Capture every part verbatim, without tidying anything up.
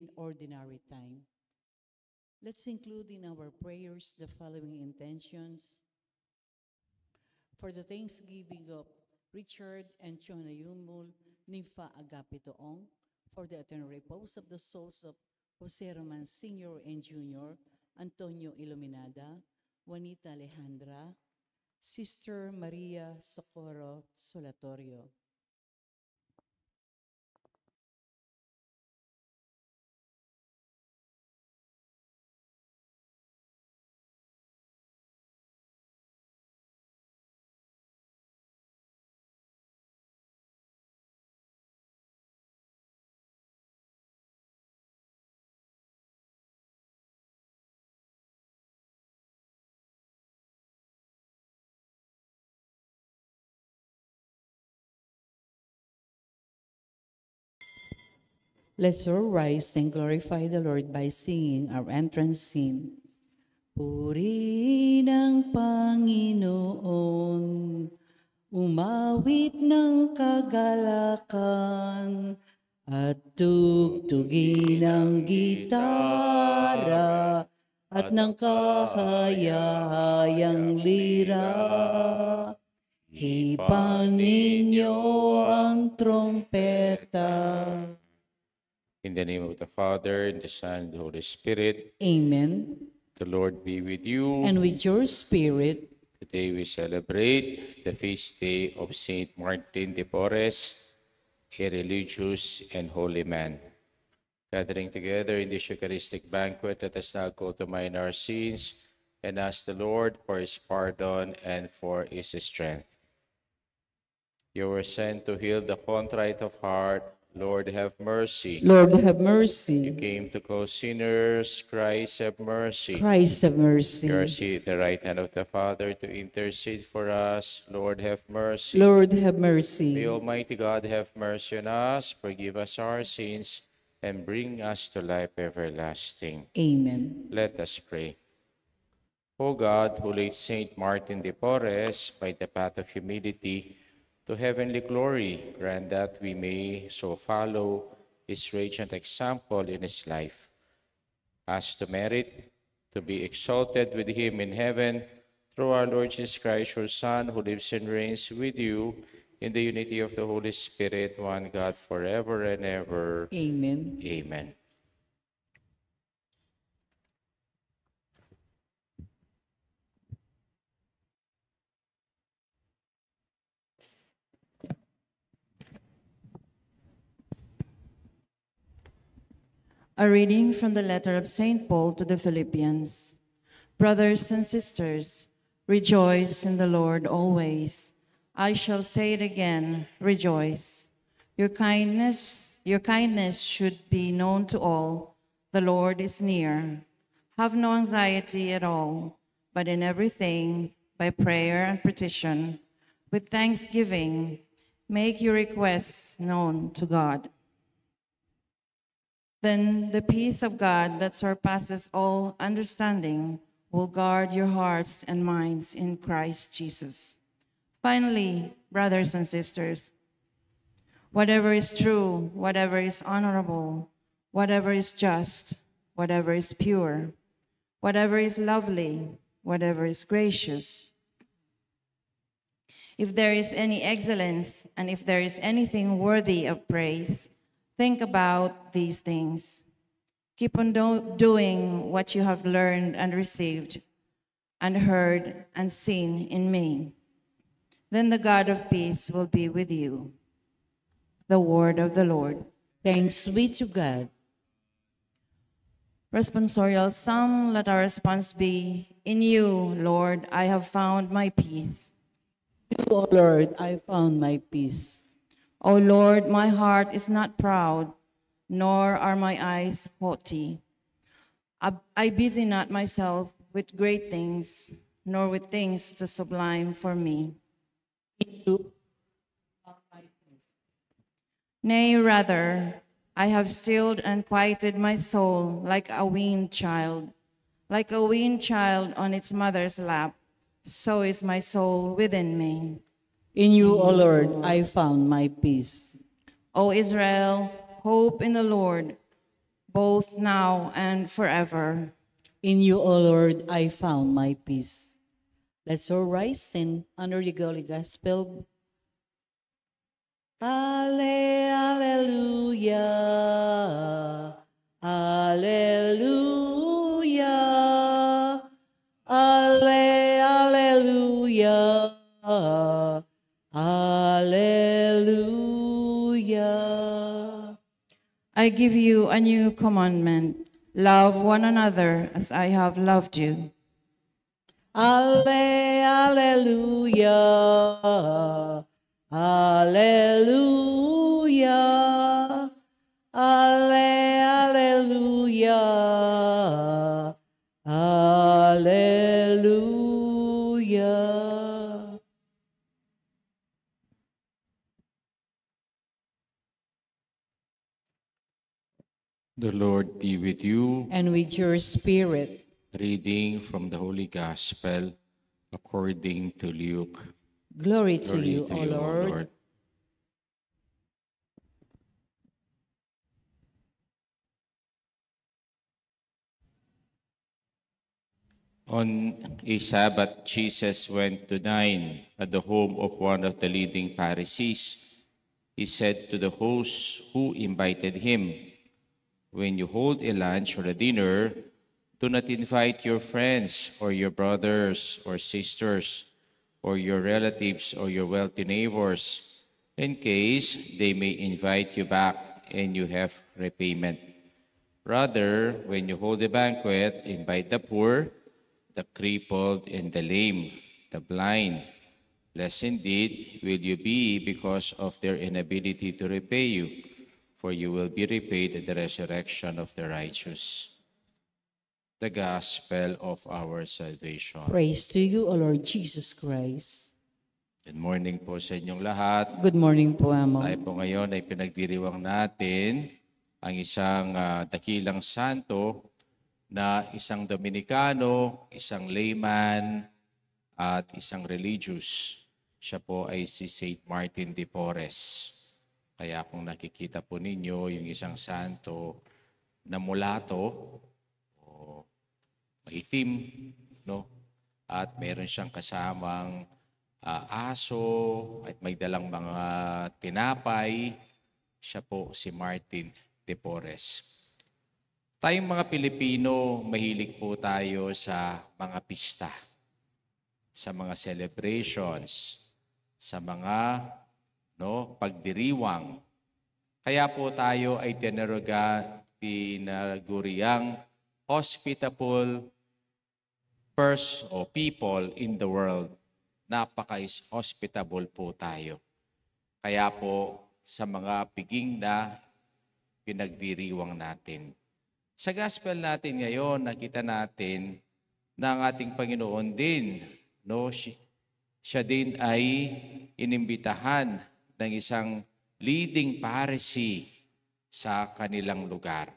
in ordinary time. Let's include in our prayers the following intentions: for the thanksgiving of Richard and Chona Yumul, Nympha Agapito Ong, for the eternal repose of the souls of Jose Roman Senior and Junior, Antonio Iluminada, Juanita Alejandra, Sister Maria Socorro Solatorio. Let's all rise and glorify the Lord by singing our entrance hymn. Purihin ang Panginoon, umawit ng kagalakan, at tugtugin ang gitara, at ng kahayahayang lira. Hipan ninyo ang trompeta. In the name of the Father, and the Son, and the Holy Spirit. Amen. The Lord be with you. And with your spirit. Today we celebrate the feast day of Saint Martin de Porres, a religious and holy man. Gathering together in this Eucharistic banquet, let us now go to mind our sins and ask the Lord for his pardon and for his strength. You were sent to heal the contrite of heart. Lord, have mercy. Lord, have mercy. You came to call sinners. Christ, have mercy. Christ, have mercy. You are seated at the right hand of the Father to intercede for us. Lord, have mercy. Lord, have mercy. May Almighty God have mercy on us, forgive us our sins, and bring us to life everlasting. Amen. Let us pray. O God, who led Saint Martin de Porres by the path of humility to heavenly glory, grant that we may so follow his radiant example in his life, as to merit to be exalted with him in heaven through our Lord Jesus Christ, your Son, who lives and reigns with you in the unity of the Holy Spirit, one God, forever and ever. Amen. Amen. A reading from the letter of Saint Paul to the Philippians. Brothers and sisters, rejoice in the Lord always. I shall say it again, rejoice. Your kindness, your kindness should be known to all. The Lord is near. Have no anxiety at all, but in everything, by prayer and petition, with thanksgiving, make your requests known to God. Then the peace of God that surpasses all understanding will guard your hearts and minds in Christ Jesus. Finally, brothers and sisters, whatever is true, whatever is honorable, whatever is just, whatever is pure, whatever is lovely, whatever is gracious, if there is any excellence, and if there is anything worthy of praise, think about these things. Keep on do-, doing what you have learned and received and heard and seen in me. Then the God of peace will be with you. The word of the Lord. Thanks be to God. Responsorial Psalm, let our response be, "In you, Lord, I have found my peace." You, O Lord, I found my peace. O Lord, my heart is not proud, nor are my eyes haughty. I, I busy not myself with great things, nor with things too sublime for me. Nay, rather, I have stilled and quieted my soul like a weaned child. Like a weaned child on its mother's lap, so is my soul within me. In you, O Lord, I found my peace. O Israel, hope in the Lord. both now and forever. In you, O Lord, I found my peace. Let's all rise and honor the Holy Gospel. Ale, aleluya, aleluya, ale, aleluya, aleluya. I give you a new commandment. Love one another as I have loved you. Ale, aleluya, aleluya, ale, aleluya, aleluya. The Lord be with you. And with your spirit. Reading from the Holy Gospel according to Luke. Glory to you, O Lord. On a Sabbath, Jesus went to dine at the home of one of the leading Pharisees. He said to the host who invited him, "When you hold a lunch or a dinner, do not invite your friends or your brothers or sisters or your relatives or your wealthy neighbors, in case they may invite you back and you have repayment. Rather, when you hold a banquet, invite the poor, the crippled, and the lame, the blind. Blessed indeed will you be because of their inability to repay you, for you will be repaid at the resurrection of the righteous." The Gospel of our salvation. Praise to you, O Lord Jesus Christ. Good morning po sa inyong lahat. Good morning po, Amo. Tayo po ngayon ay pinagdiriwang natin ang isang, ah, dakilang santo na isang Dominikano, isang layman, at isang religious. Siya po ay si Saint Martin de Porres. Kaya kung nakikita po ninyo yung isang santo na mulato o maitim, no? At meron siyang kasamang, ah, aso at may dalang mga tinapay. Siya po si Martin de Porres. Tayong mga Pilipino, mahilig po tayo sa mga pista, sa mga celebrations, sa mga, no, pagdiriwang. Kaya po tayo ay tinaruga-, tinaguriang hospitable pers-, o people in the world. Napaka-hospitable po tayo. Kaya po sa mga piging na pinagdiriwang natin. Sa gospel natin ngayon, nakita natin na ang ating Panginoon din, no, si-, siya din ay inimbitahan ng isang leading Pharisee sa kanilang lugar.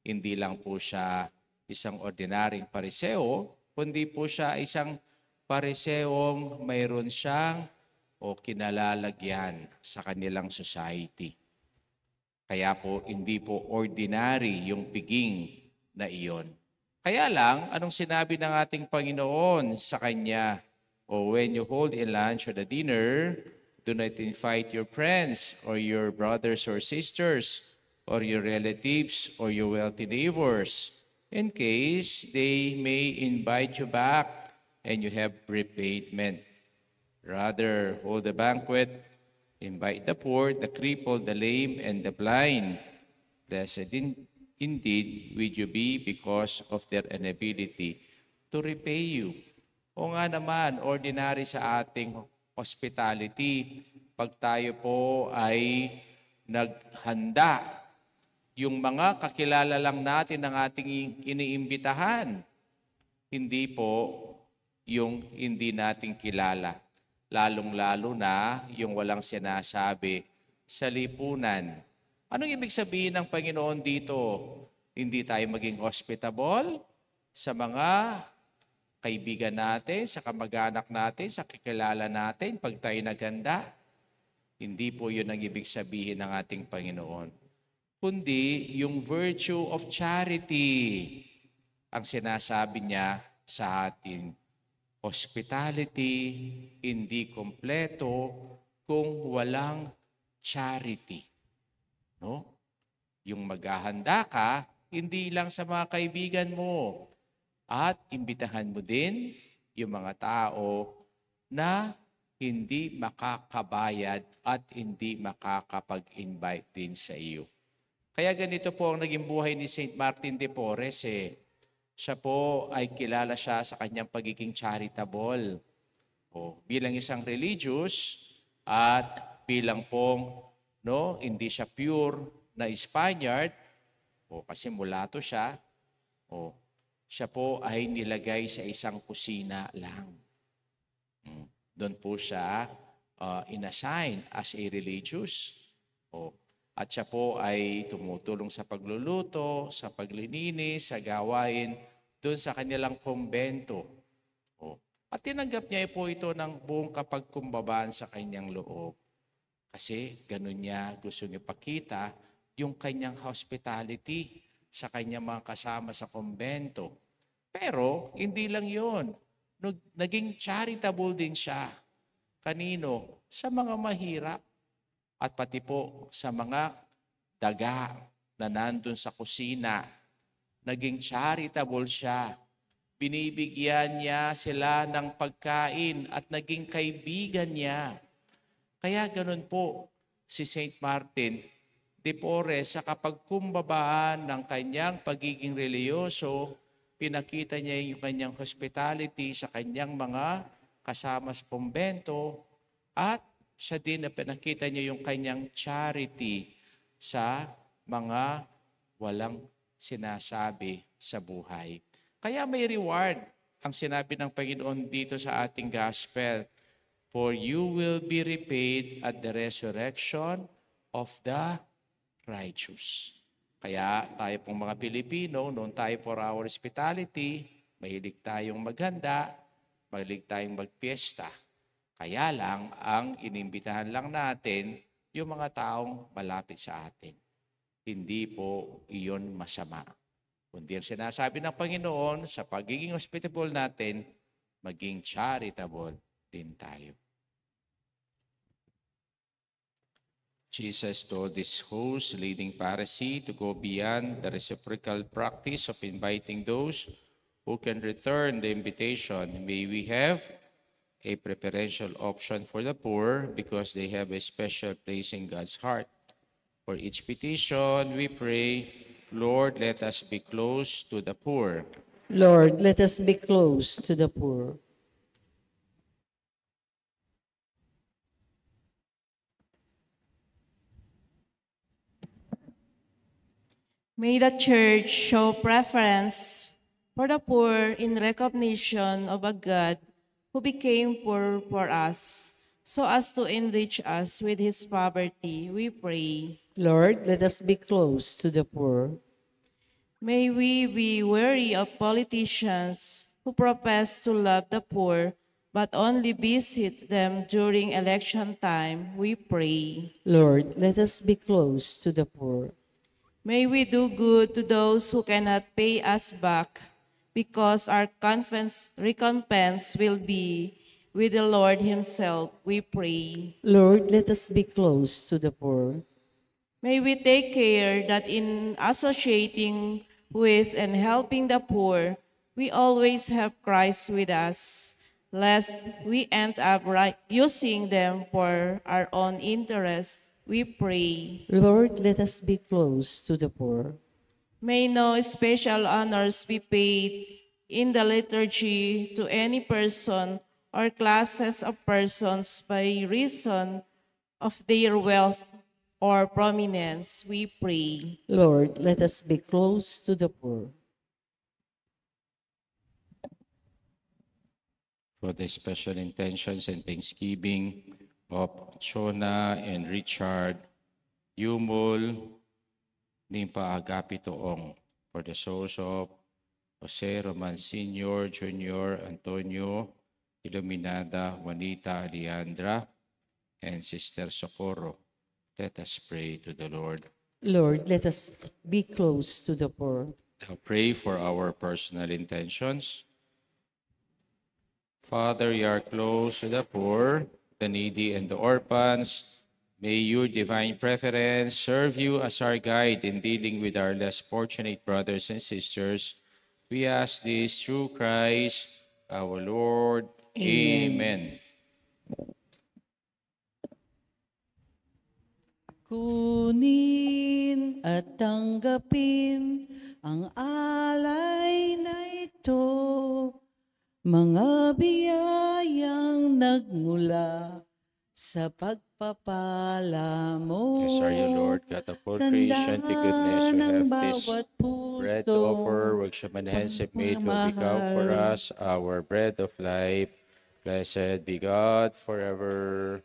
Hindi lang po siya isang ordinaryong Pariseo, kundi po siya isang Pariseong mayroon siyang o kinalalagyan sa kanilang society. Kaya po, hindi po ordinary yung piging na iyon. Kaya lang, anong sinabi ng ating Panginoon sa kanya? "O when you hold a lunch or a dinner, do not invite your friends or your brothers or sisters or your relatives or your wealthy neighbors, in case they may invite you back and you have repayment. Rather, hold a banquet, invite the poor, the crippled, the lame, and the blind. Blessed in-, indeed will you be because of their inability to repay you." O nga naman, ordinary sa ating hospitality, pag tayo po ay naghanda, yung mga kakilala lang natin ang ating iniimbitahan, hindi po yung hindi natin kilala, lalong-lalo na yung walang sinasabi sa lipunan. Anong ibig sabihin ng Panginoon dito? Hindi tayo maging hospitable sa mga kaibigan natin, sa kamag-anak natin, sa kakilala natin pag tayo naghanda? Hindi po yun ang ibig sabihin ng ating Panginoon. kundi yung virtue of charity. Ang sinasabi niya sa atin, hospitality hindi kompleto kung walang charity. No? Yung maghahanda ka, hindi lang sa mga kaibigan mo, at imbitahan mo din yung mga tao na hindi makakabayad at hindi makakapag-invite din sa iyo. Kaya ganito po ang naging buhay ni Saint Martin de Porres eh. Siya po ay kilala siya sa kanyang pagiging charitable. O, bilang isang religious at bilang pong, no, hindi siya pure na Spaniard, o, kasi mulato siya, o, siya po ay nilagay sa isang kusina lang. Mm. Doon po siya, ah, inassign as a religious. O, at siya po ay tumutulong sa pagluluto, sa paglilinis, sa gawain doon sa kanilang kumbento. O, at tinanggap niya po ito ng buong kapagkumbabaan sa kanyang loob. Kasi ganun niya gustong ipakita yung kanyang hospitality sa kanyang mga kasama sa kumbento. Pero hindi lang yon. Nag-, naging charitable din siya. Kanino? Sa mga mahirap. At pati po sa mga daga na nandun sa kusina. Naging charitable siya. Binibigyan niya sila ng pagkain at naging kaibigan niya. Kaya ganun po si Saint Martin de Porres, sa kapagkumbabaan ng kanyang pagiging relihiyoso, pinakita niya yung kanyang hospitality sa kanyang mga kasama sa kumbento, at siya din na pinakita niya yung kanyang charity sa mga walang sinasabi sa buhay. Kaya may reward ang sinabi ng Panginoon dito sa ating gospel, "For you will be repaid at the resurrection of the righteous." Kaya tayo pong mga Pilipino, known tayo for our hospitality, mahilig tayong maghanda, mahilig tayong magpiesta. Kaya lang, ang inimbitahan lang natin yung mga taong malapit sa atin. Hindi po iyon masama. Kundi ang sinasabi ng Panginoon, sa pagiging hospitable natin, maging charitable din tayo. Jesus told his host, leading Pharisee, to go beyond the reciprocal practice of inviting those who can return the invitation. May we have a preferential option for the poor because they have a special place in God's heart. For each petition, we pray, Lord, let us be close to the poor. Lord, let us be close to the poor. May the Church show preference for the poor in recognition of a God who became poor for us, so as to enrich us with his poverty, we pray. Lord, let us be close to the poor. May we be wary of politicians who profess to love the poor but only visit them during election time, we pray. Lord, let us be close to the poor. May we do good to those who cannot pay us back, because our confidence, recompense will be with the Lord Himself, we pray. Lord, let us be close to the poor. May we take care that in associating with and helping the poor, we always have Christ with us, lest we end up ri-, using them for our own interest, we pray. Lord, let us be close to the poor. May no special honors be paid in the liturgy to any person or classes of persons by reason of their wealth or prominence, we pray. Lord, let us be close to the poor. For the special intentions and thanksgiving of Chona and Richard Yumul Nimpa Agapito Ong, for the souls of Jose Roman Senior, Junior, Antonio, Iluminada, Juanita, Alejandra, and Sister Socorro. Let us pray to the Lord. Lord, let us be close to the poor. Now pray for our personal intentions. Father, you are close to the poor, the needy, and the orphans. May your divine preference serve you as our guide in dealing with our less fortunate brothers and sisters. We ask this through Christ our Lord. Amen. Amen. Kunin at tanggapin ang alay na ito, mga biyayang nagmula sa pagpapala mo. Blessed are you, Lord, God of all creation. Tandaan ng bawat puso, bread to offer, workshop and hands have made will become for us our bread of life. Blessed be God forever.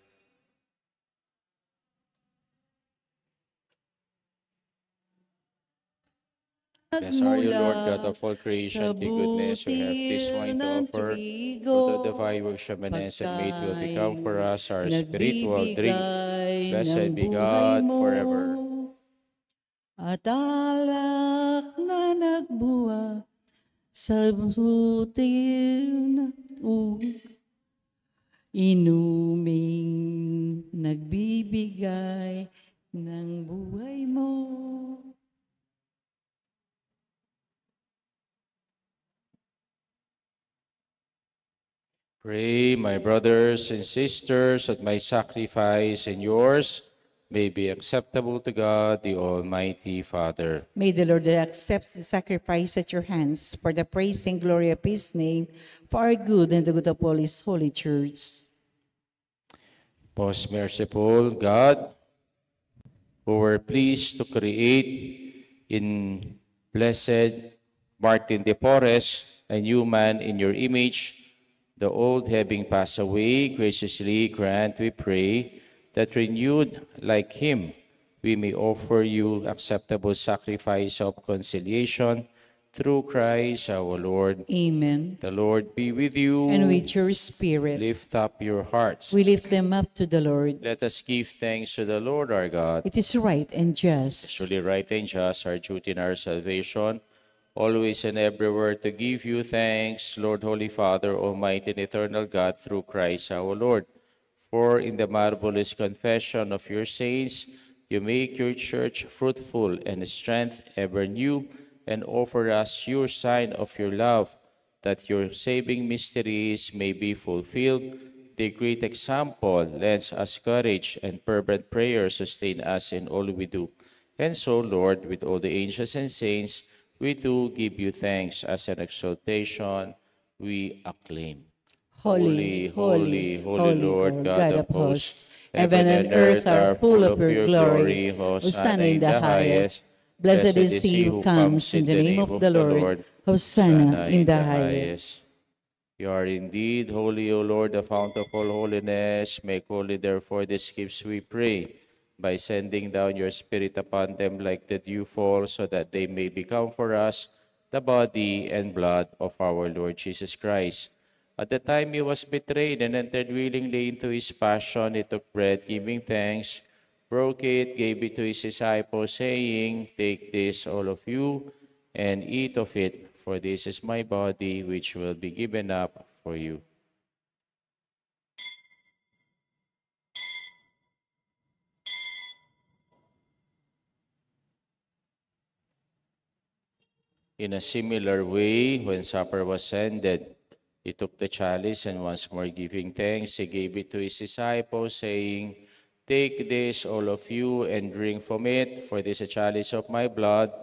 Blessed are you, Lord God of all creation. Thy goodness we have this wine to offer. Fruit of the vine, workshop and hands have made, will become for us our spiritual drink. Blessed be God forever. At alak na nagbuwa sa butil na ug inuming nagbibigay ng buhay mo. Pray, my brothers and sisters, that my sacrifice and yours may be acceptable to God, the Almighty Father. May the Lord accept the sacrifice at your hands for the praise and glory of his name, for our good and the good of all his holy church. Most merciful God, who were pleased to create in Blessed Martin de Porres a new man in your image, the old having passed away, graciously grant, we pray, that renewed like him, we may offer you acceptable sacrifice of conciliation through Christ our Lord. Amen. The Lord be with you. And with your spirit. Lift up your hearts. We lift them up to the Lord. Let us give thanks to the Lord our God. It is right and just. Truly right and just, our duty and our salvation, always and everywhere to give you thanks, Lord, Holy Father, Almighty and eternal God, through Christ our Lord. For in the marvelous confession of your saints, you make your church fruitful and strength ever new, and offer us your sign of your love, that your saving mysteries may be fulfilled. The great example lends us courage, and fervent prayer sustain us in all we do. And so, Lord, with all the angels and saints, we too give you thanks as an exaltation we acclaim. Holy, holy, holy, Lord God of hosts, heaven and earth are full of your glory. Hosanna in the highest. Blessed is he who comes in the name of the Lord. Hosanna in the highest. You are indeed holy, O Lord, the fount of all holiness. Make holy, therefore, these gifts, we pray, by sending down your Spirit upon them like the dew fall, so that they may become for us the body and blood of our Lord Jesus Christ. At the time he was betrayed and entered willingly into his passion, he took bread, giving thanks, broke it, gave it to his disciples, saying, "Take this, all of you, and eat of it, for this is my body, which will be given up for you." In a similar way, when supper was ended, he took the chalice and, once more giving thanks, he gave it to his disciples, saying, "Take this, all of you, and drink from it, for this is a chalice of my blood,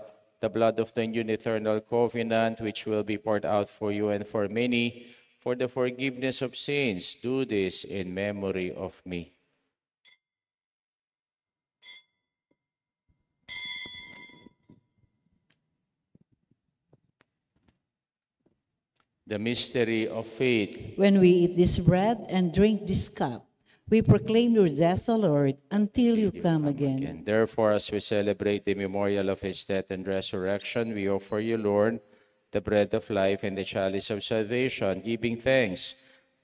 the blood of the new and eternal covenant, which will be poured out for you and for many for the forgiveness of sins. Do this in memory of me." The mystery of faith. When we eat this bread and drink this cup, we proclaim your death, O Lord, until you come again. Therefore, as we celebrate the memorial of his death and resurrection, we offer you, Lord, the bread of life and the chalice of salvation, giving thanks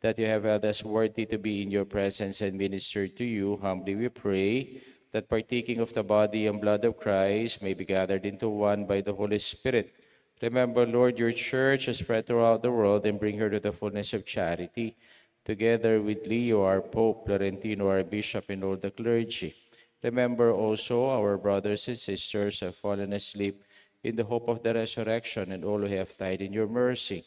that you have held us worthy to be in your presence and minister to you, humbly we pray, that partaking of the body and blood of Christ may be gathered into one by the Holy Spirit. Remember, Lord, your church is spread throughout the world and bring her to the fullness of charity, together with Leo, our Pope, Florentino, our Bishop, and all the clergy. Remember also our brothers and sisters who have fallen asleep in the hope of the resurrection, and all who have died in your mercy.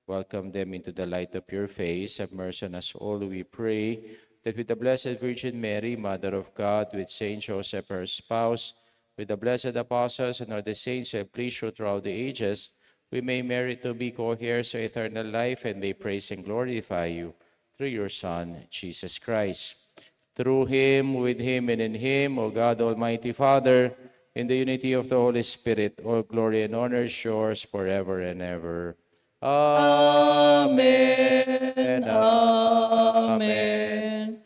Welcome them into the light of your face. Have mercy on us all, we pray, that with the Blessed Virgin Mary, Mother of God, with Saint Joseph, her spouse, with the blessed apostles and all the saints who have pleased you throughout the ages, we may merit to be co-heirs of eternal life and may praise and glorify you through your Son, Jesus Christ. Through him, with him, and in him, O God, Almighty Father, in the unity of the Holy Spirit, all glory and honor is yours forever and ever. Amen. Amen.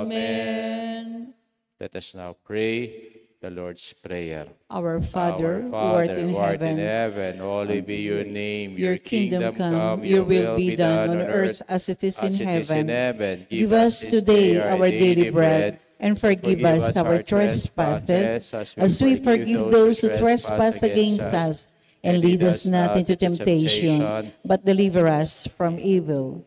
Amen. Let us now pray the Lord's Prayer. Our Father, who art in heaven, hallowed be your name. Your kingdom come, your will be done on earth as it is in heaven. Give us today our daily bread, and forgive us our trespasses, as we forgive those who trespass against us. And lead us not into temptation, but deliver us from evil.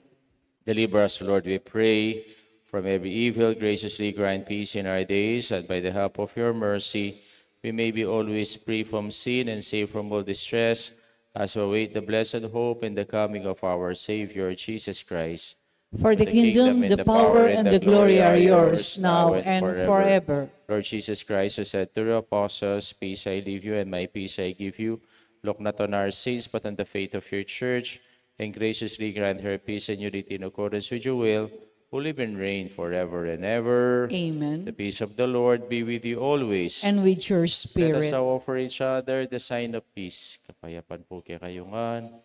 Deliver us, Lord, we pray, from every evil. Graciously grant peace in our days, that by the help of your mercy we may be always free from sin and safe from all distress, as we await the blessed hope and the coming of our Savior, Jesus Christ. For the kingdom, the power, and the glory are yours, now and forever. Lord Jesus Christ, who said to your apostles, "Peace I leave you, and my peace I give you," look not on our sins, but on the faith of your church, and graciously grant her peace and unity in accordance with your will, who live and reign forever and ever. Amen. The peace of the Lord be with you always. And with your spirit. Let us now offer each other the sign of peace. Kapayapan pu kekayu ngan.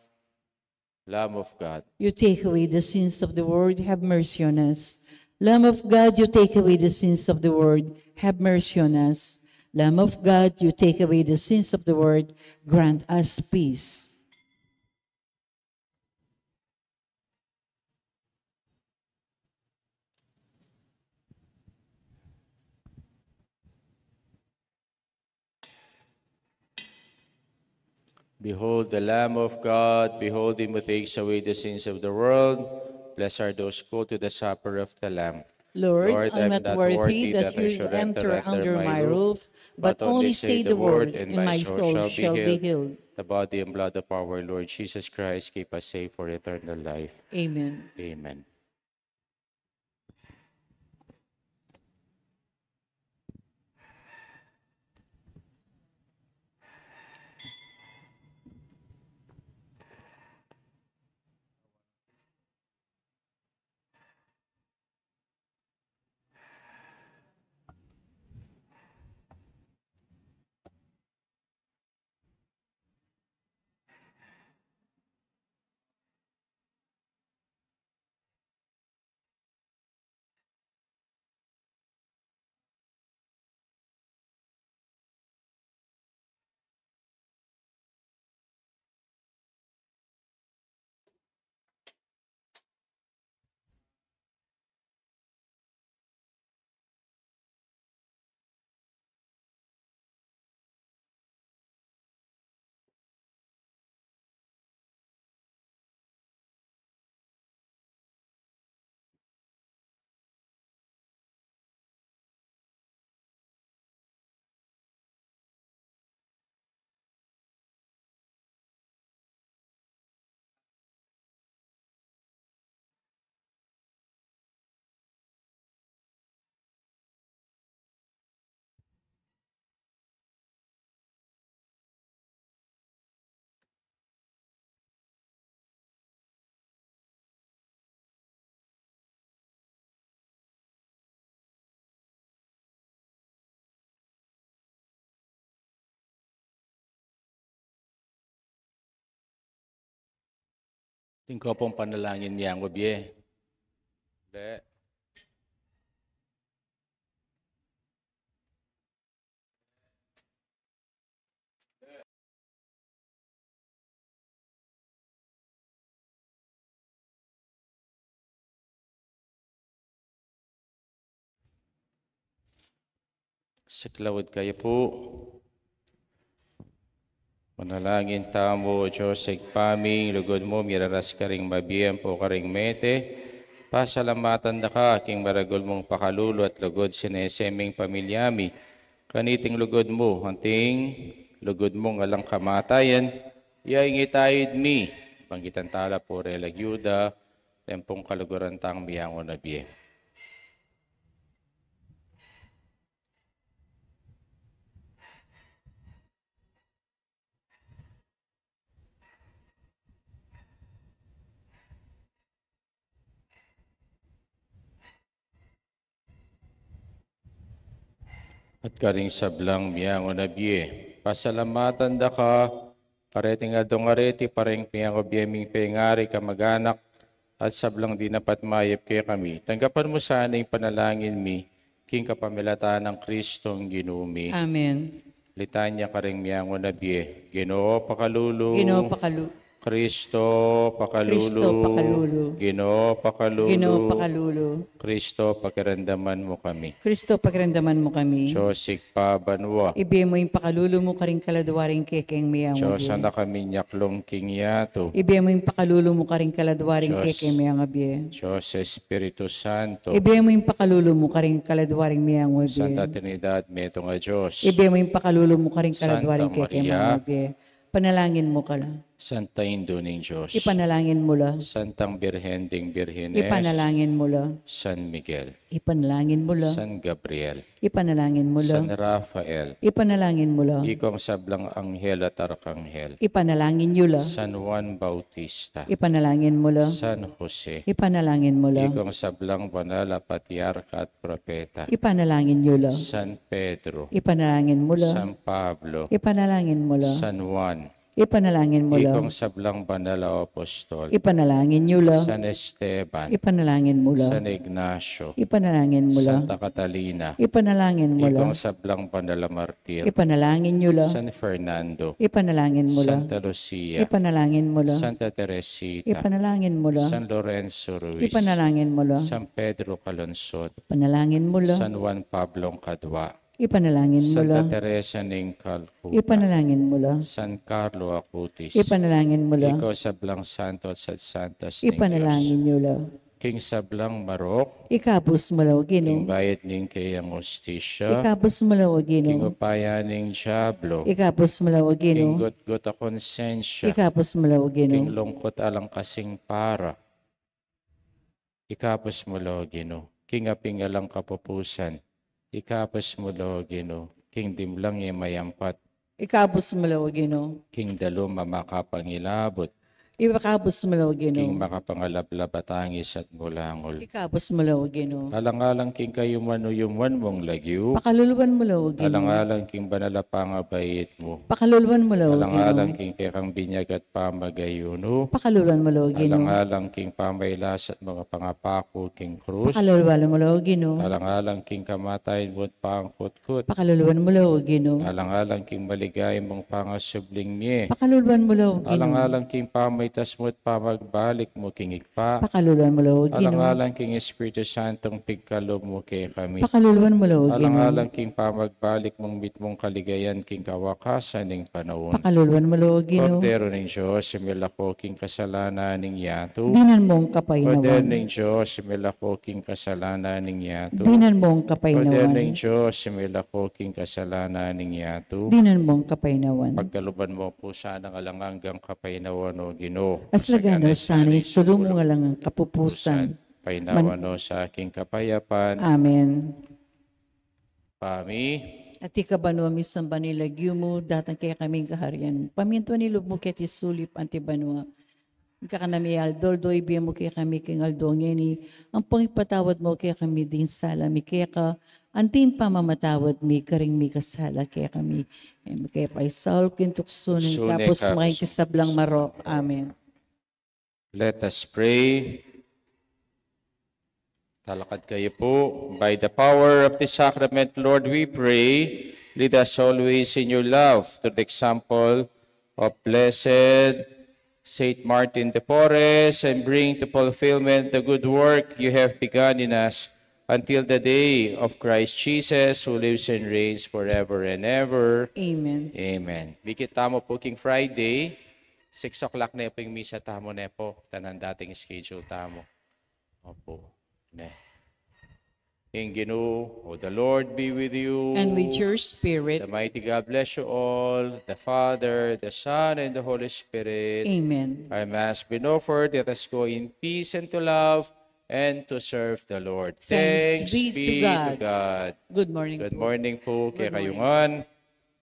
Lamb of God. You take away the sins of the world, have mercy on us. Lamb of God, you take away the sins of the world, have mercy on us. Lamb of God, you take away the sins of the world, grant us peace. Behold the Lamb of God, behold him who takes away the sins of the world. Blessed are those called to the supper of the Lamb. Lord, I'm not worthy that you should enter under my roof, but only say the word, and my soul shall be healed. The body and blood of our Lord Jesus Christ keep us safe for eternal life. Amen. Amen. Atin pu pong panalangin yang bibie. Siklaud kayu pu. Manalangin tamu. O Dios, Ibpa mi, ing lugud mu miraras karing mabie ampo karing mete. Pasalamatan da ka king maragul mung pakalulu at lugud, sinese ming pamilya mi kaniting lugud mu, anting lugud mung alang kamatayan, ya ing itayud mi, bang itang tala pure lagyu da, tempong kaluguran tang miyangu na bie. At karing sablang miyangu na bie, pasalamatan da ka, kareting aldo ngan reti, pareng miyangu bie ming pengari, kamaganak, at sablang dinapat mayap kekami. Tanggapan mu sana ing panalangin mi, king kapamilatan nang Kristong Ginu mi. Amen. Litanya karing miyangu na bie. Ginu, pakalulu. Ginu, pakalu- Kristo, pakalulu. Kristo, pakalulu. Ginu, pakalulu. Ginu, pakalulu. Kristo, pakiramdaman mu kami. Kristo, pakiramdaman mu kami. Dios Ibpa banua, ibie mu ing pakalulu mu karing kaladua ring kekeng miyangu bie. Dios, Anak a minyaklung king yatu, ibie mu ing pakalulu mu karing kaladua ring kekeng miyangu bie. Dios Espiritu Santo, ibie mu ing pakalulu mu karing kaladua ring miyangu bie. Santa Trinidad, metung a Dios, ibie mu ing pakalulu mu karing kaladua ring kekeng miyangu bie. Panalangin mu kala. Santa Indu ning Dios, ipanalangin mu la. Santang Birhen ding Birhenes, ipanalangin mu la. San Miguel, ipanalangin mu la. San Gabriel, ipanalangin mu la. San Rafael, ipanalangin mu la. Ikong sablang anghel at arkanghel, ipanalangin yu la. San Juan Bautista, ipanalangin mu la. San Jose, ipanalangin mu la. Ikong sablang banal a patriarka at propeta, ipanalangin yu la. San Pedro, ipanalangin mu la. San Pablo, ipanalangin mu la. San Juan, ipanalangin mu la. Ikong sablang banal a apostol, ipanalangin yu la. San Esteban, ipanalangin mu la. San Ignacio, ipanalangin mu la. Santa Catalina, ipanalangin mu la. Ikong sablang banal a martir, ipanalangin yu la. San Fernando, ipanalangin mu la. Santa Lucia, ipanalangin mu la. Santa Teresita, ipanalangin mu la. San Lorenzo Ruiz, ipanalangin mu la. San Pedro Calungsod, ipanalangin mu la. San Juan Pablong Kadua, ipanalangin mu la. Santa Teresa ning Calcutta, ipanalangin mu la. San Carlo Acutis, ipanalangin mu la. Ikong sablang santo at santas ning Dios, ipanalangin yu la. King sablang marok, ikabus mu la, O Ginu. King bayad ning keyang hustisya, ikabus mu la, O Ginu. King upaya ning Diablo, ikabus mu la, O Ginu. King gutgut a konsensya, ikabus mu la, O Ginu. King lungkut alang kasing para, ikabus mu la, O Ginu. King aping alang kapupusan, ikabus mu la, O Ginu. King dimlang e mayampat, ikabus mu la, O Ginu. King dalum a makapangilabut, ikabus mu la, O Ginu. King makapangalablab a tangis at mulangul, ikabus mu la, O Ginu. Alang-alang king kayuman-uyuman mung lagyu, pakaluluan mu la, O Ginu. Alang-alang king banal a pangabait mu, pakaluluan mu la, O Ginu. Alang-alang king kekang binyag at pamagayunu, pakaluluan mu la, O Ginu. Alang-alang king pamailas at mga pangapaku king krus, pakaluluan mu la, O Ginu. Alang-alang king kamatayan mu at pangkutkut, pakaluluan mu la, O Ginu. Alang-alang king maligaya mung pangasubling mie, pakaluluan mu la, O Ginu. Alang-alang king pamaitas mu at pamagbalik mu king Ibpa, pakaluluan mu la, O Ginu. Alang-alang king Espiritu Santong pigkalub mu kekami, pakaluluan mu la, O Ginu. Alang-alang king pamagbalik mung mitmung kaligayan king kawakasan ning panaun, pakaluluan mu la, O Ginu. Kordero ning Dios, milako king kasalanan ning yatu, dinan mung kapaynawan. Kordero ning Dios, milako king kasalanan ning yatu, dinan mung kapaynawan. Kordero ning Dios, milako king kasalanan ning yatu, dinan mung kapaynawan. Pagkaluban mu pu sana ing alang anggang kapaynawan, O Ginu. At sagana sana ing salu mung alang anggang kapupusan. Paynawan mu sa king kapayapan. Amen. Ibpa mi, atiu ka banua, misamban ya ing lagyu mu, datang kekami ing kaharian mu. Pamintuan ing lub mu keti sulip anti banua. Ing kakanan mi aldo-aldo ibie mu kekami king aldo ngeni, ampong ipatawad mu kekami ding sala mi keka, anti ing pamamatawad mi karing mikasala kekami. E mu ke paisaul king tuksu, nune ikabus mu kami king sablang marok. Amen. Let us pray. Talakad kayu pu. By the power of the sacrament, Lord, we pray, lead us always in your love through the example of blessed Saint Martin de Porres, and bring to fulfillment the good work you have begun in us. until the day of Christ Jesus, who lives and reigns forever and ever. Amen. Amen. Bikit tamu pu king Friday, six o'clock ne pu ing misa tamu ne pu, tanan dating schedule tamu. Opu. Ne. Ing Ginu, o the Lord be with you. And with your spirit. The mighty God bless you all, the Father, the Son, and the Holy Spirit. Amen. Our Mass been offered. Let us go in peace and to love and to serve the Lord. Thanks be to God. God. Good morning Good po. Morning po kay Good morning. Kayungan.